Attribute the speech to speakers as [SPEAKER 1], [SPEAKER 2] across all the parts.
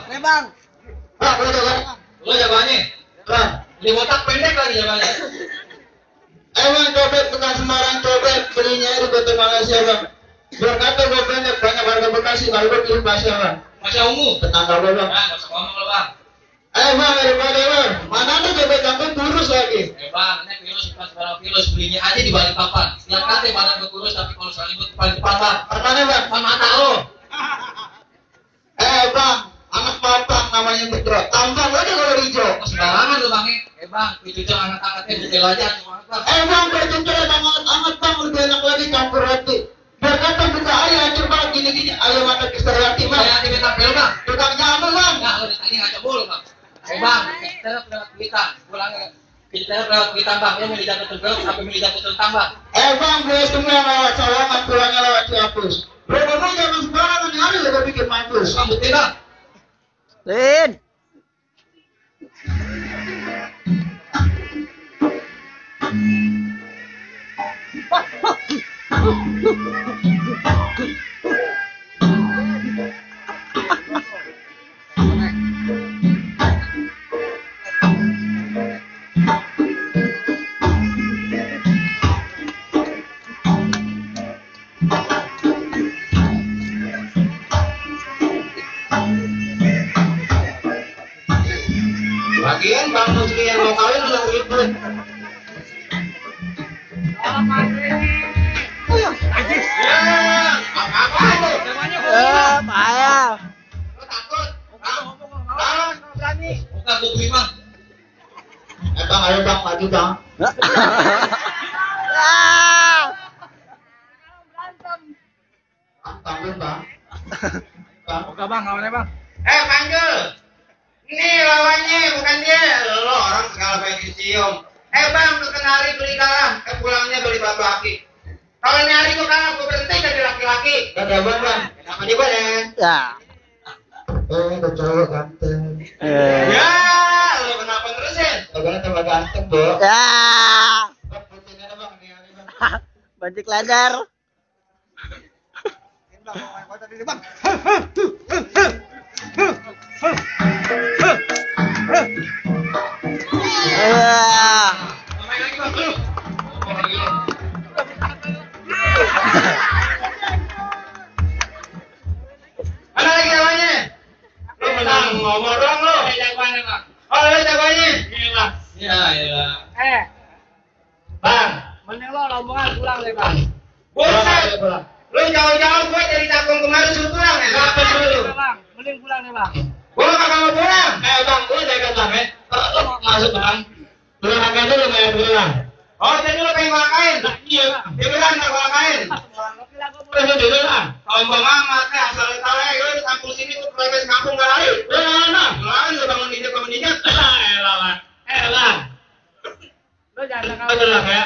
[SPEAKER 1] Nih bang.
[SPEAKER 2] Bang, lu jagoannya.
[SPEAKER 3] Lu jagoannya.
[SPEAKER 2] Bang.
[SPEAKER 3] Di botak pendek lagi jagoannya.
[SPEAKER 2] Emang copet bukan sembarang copet, belinya di Kota Malaysia bang. Biar kata gue banyak warga Bekasi, kalau gue pilih Malaysia bang.
[SPEAKER 3] Masya ungu.
[SPEAKER 2] Tetangga gue bang.
[SPEAKER 3] Nah, gak usah ngomong lo bang.
[SPEAKER 2] Bang, daripada bang, mana ada copet yang kurus lagi.
[SPEAKER 3] Bang, ini virus bukan sembarang virus, belinya aja di balik papan. Yang kata badan gue kurus, tapi kalau soal ibu paling depan bang.
[SPEAKER 2] Mana bang?
[SPEAKER 3] Sama mata lo.
[SPEAKER 2] Bang, anak bapak namanya Putra. Tampang aja kalau hijau.
[SPEAKER 3] Sembarangan lo bang. Bang, itu jangan angkat-angkatnya detail aja.
[SPEAKER 2] Bang, berjengkel hangat bang, lebih enak lagi campur roti. Biar kata buka ayah, coba gini-gini, ayah mata kisah hati bang.
[SPEAKER 3] Saya di bintang film bang.
[SPEAKER 2] Tukang jamu bang.
[SPEAKER 3] Nah, lo ditanya ngaca mulu bang. Bang, kita lewat kita, pulangnya. Kita lewat kita bang, lo mau dijatuh terus, apa mau dijatuh tentang bang?
[SPEAKER 2] Bang, gue semua lewat Sawangan, pulangnya lewat Ciapus. Bro, bang, jangan sembarangan hari lo bikin mampus.
[SPEAKER 3] Bang, bukti bang.
[SPEAKER 1] Lin.
[SPEAKER 2] Lagian bang Musli yang mau kawin udah ribut.
[SPEAKER 1] Payah.
[SPEAKER 2] Lo takut?
[SPEAKER 3] Berani. Bukan gue beli bang.
[SPEAKER 2] Bang, ayo bang, maju bang. Tanggung bang. Bang.
[SPEAKER 3] Buka bang, lawannya bang.
[SPEAKER 2] Panggil. Ini lawannya, bukan dia. Lo orang segala pengen dicium. Bang, lu kenari beli kalah. Pulangnya beli batu aki. Kalau nyari tuh kalah, gue berhenti jadi laki-laki. Kagak bang. Kenapa juga deh?
[SPEAKER 1] Ya.
[SPEAKER 2] Ada cowok ganteng. Ya, lo kenapa terusin? Kagak tambah ganteng, Bo.
[SPEAKER 1] Ya.
[SPEAKER 2] Bang, putihnya ada bang, ini bang.
[SPEAKER 1] Bajik ladar.
[SPEAKER 2] Bang, mau main kota dulu bang.
[SPEAKER 3] Main lagi bang.
[SPEAKER 2] Mana lagi lawannya? Lo menang ngomong doang lo.
[SPEAKER 3] Jagoannya bang.
[SPEAKER 2] Oh, lo jagoannya?
[SPEAKER 3] Iya bang. Iya.
[SPEAKER 2] Bang,
[SPEAKER 3] Mending lo rombongan pulang deh bang.
[SPEAKER 2] buset. Lo jauh-jauh gue dari Cakung kemarin suruh pulang ya? Ngapain dulu?
[SPEAKER 3] Bang, mending pulang deh bang.
[SPEAKER 2] Gue kagak mau pulang. Bang, gue jaga bang ya. Lo mau masuk bang? Lo makan dulu main pulang. Oh, jadi lo pengen ngakain? Iya. Dia bilang gak ngakain. Udah dulu lah. Sombong amat ya, asal lo tau ya. Lo di kampung sini tuh protes kampung gak lari. Lo mana? Lo lari lo bangun ninjak. Elah.
[SPEAKER 3] Lo jangan
[SPEAKER 2] Betul lah ya.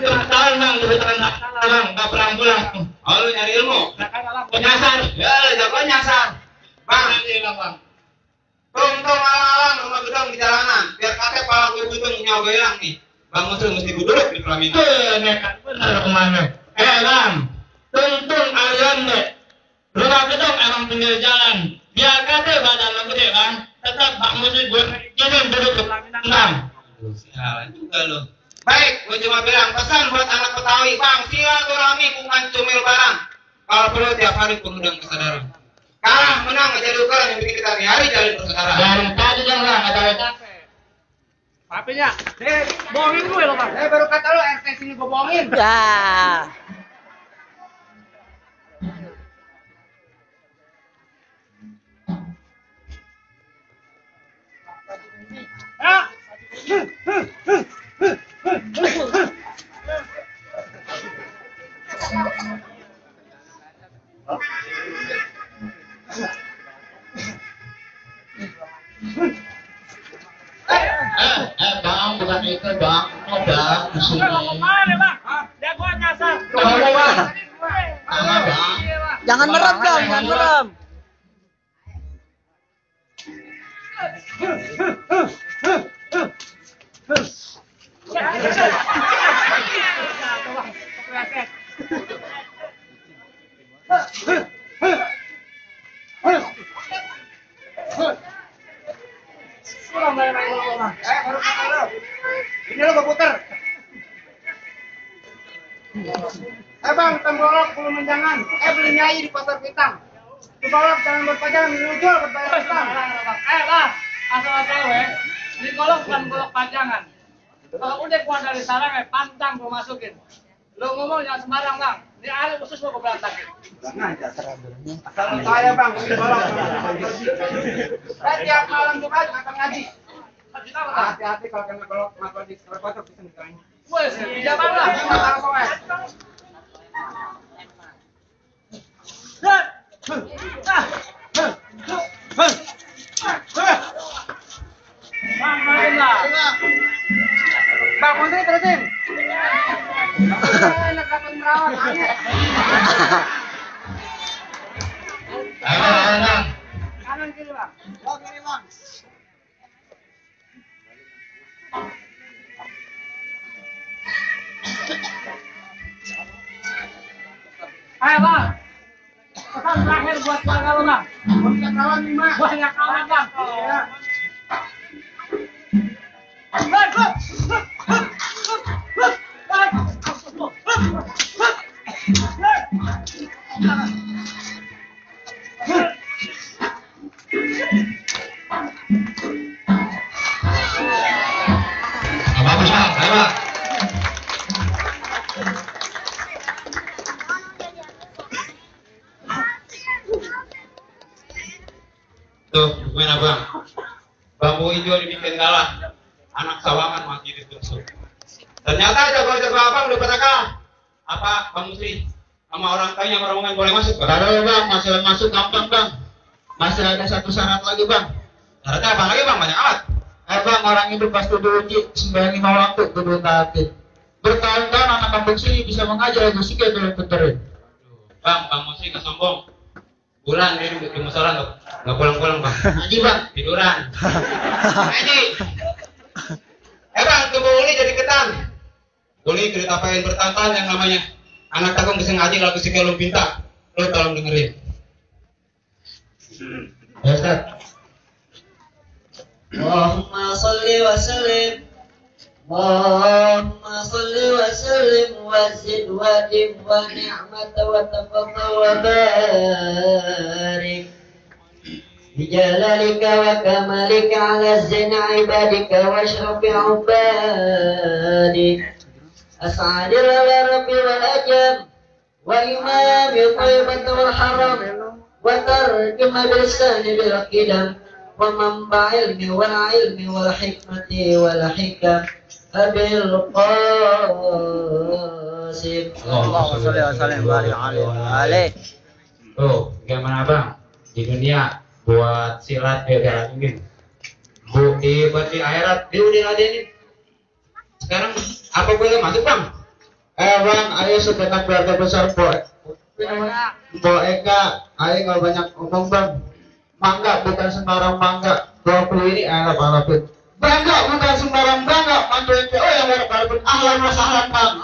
[SPEAKER 2] Tahun bang, kebetulan bang, gak pulang. Oh, lu nyari ilmu? Nyasar. Ya, jago nyasar. Bang,
[SPEAKER 3] bang.
[SPEAKER 2] tungtung alang-alang rumah gedung di jalanan. Biar kakek pala gue budung nyawa hilang nih. Bang Musul mesti buduruk di pelaminan. Nekat bener kemana? Bang, tungtung ayam deh. Rumah gedung emang pinggir jalan. Biar kakek badan lo gede bang. Tetap Bang Musul gue gini duduk di pelaminan bang. Sialan juga lo. Baik, gue cuma bilang pesan buat anak Betawi, bang, silaturahmi bukan cumil barang. Kalau perlu tiap hari pengundang kesadaran. Kalah menang jadi ukuran yang bikin kita hari jalin persaudaraan. Dan tadi jangan nggak tahu capek.
[SPEAKER 3] Papinya, bohongin gue lo bang.
[SPEAKER 2] Baru kata lo RT sini gue bohongin.
[SPEAKER 1] Ya.
[SPEAKER 2] Bang, bukan itu bang, bang, di sini.
[SPEAKER 3] Mana bang? Jagoan nyasar.
[SPEAKER 2] Bang.
[SPEAKER 1] Jangan merem dong, jangan merem.
[SPEAKER 2] Ini lo gue puter. Bang, tembolok 10 menjangan. Beli nyai di pasar Pitang. Tembolok jangan berpajangan, dijual berbayar Pitang.
[SPEAKER 3] Bang, asal cewek, di kolong bukan kolok panjangan. Kalau udah keluar dari sarang, pantang gue masukin. Lo ngomong jangan sembarang bang. Ini ada khusus gue berantakin.
[SPEAKER 2] Asal saya bang, tembolok. Tiap malam Jumat akan ngaji. Hati-hati kalau kena kolok, kalau di kotor bisa ditanya.
[SPEAKER 3] Wes, tidak bang. Bang, main lah.
[SPEAKER 2] Bang, Menteri terusin. Enak kapan merawat aneh.
[SPEAKER 3] Ayo.
[SPEAKER 2] Kanan kiri bang. Oh kiri bang.
[SPEAKER 3] Ayo bang. Pesan terakhir buat keluarga lo bang.
[SPEAKER 2] Banyak kawan nih mak.
[SPEAKER 3] Banyak kawan bang.
[SPEAKER 2] Iya.
[SPEAKER 3] Bagus bang, ayo bang.
[SPEAKER 2] Tuh, gimana bang? Bambu hijau dibikin kalah. Anak sawangan mati ditusuk. Ternyata jago-jago abang udah pada kalah. Apa Bang Musri? Sama orang kaya rombongan boleh masuk? Kalau bang, masih masuk gampang bang. Masih ada satu syarat lagi bang. Syaratnya apa lagi bang? Banyak amat. Bang, orang itu pasti diuji 95 waktu kudu taatin. Bertahun-tahun anak kampung sini bisa mengajar musik ya kalau puterin. Bang Musri nggak sombong. Bulan dia di musola nggak pulang-pulang bang. Haji bang tiduran. Haji. Bang, tunggu Uli jadi ketan. Uli ceritapain bertahun-tahun yang namanya anak takung bisa ngaji lagu si kelum pinta. Lo tolong dengerin. Ya Ustaz.
[SPEAKER 1] Allahumma salli wa sallim Allahumma salli wa sallim wa zid wa dim wa ni'mata wa tafadhal wa barik bijalalika wa kamalika ala zina ibadika wa syrafi ubadik as'adir ala rabbi wal ajam wa imam yuqaybat wal haram wa tarjuma bilisani bil qidam wa manba ilmi wal ilmi wal hikmati wal hikam abil qasim Allahumma sholli wa sallim wa barik alaihi.
[SPEAKER 2] Tuh, gimana bang? Di dunia buat silat beda ini. Buat di akhirat dia udah ngadain. Sekarang apa boleh masuk bang? Bang, ayo segenap keluarga besar Bo Eka, ayo nggak banyak ngomong bang. Mangga bukan sembarang mangga. 20 ini Arab. Bangga bukan sembarang bangga. Mantu yang yang ahlan wa sahlan bang.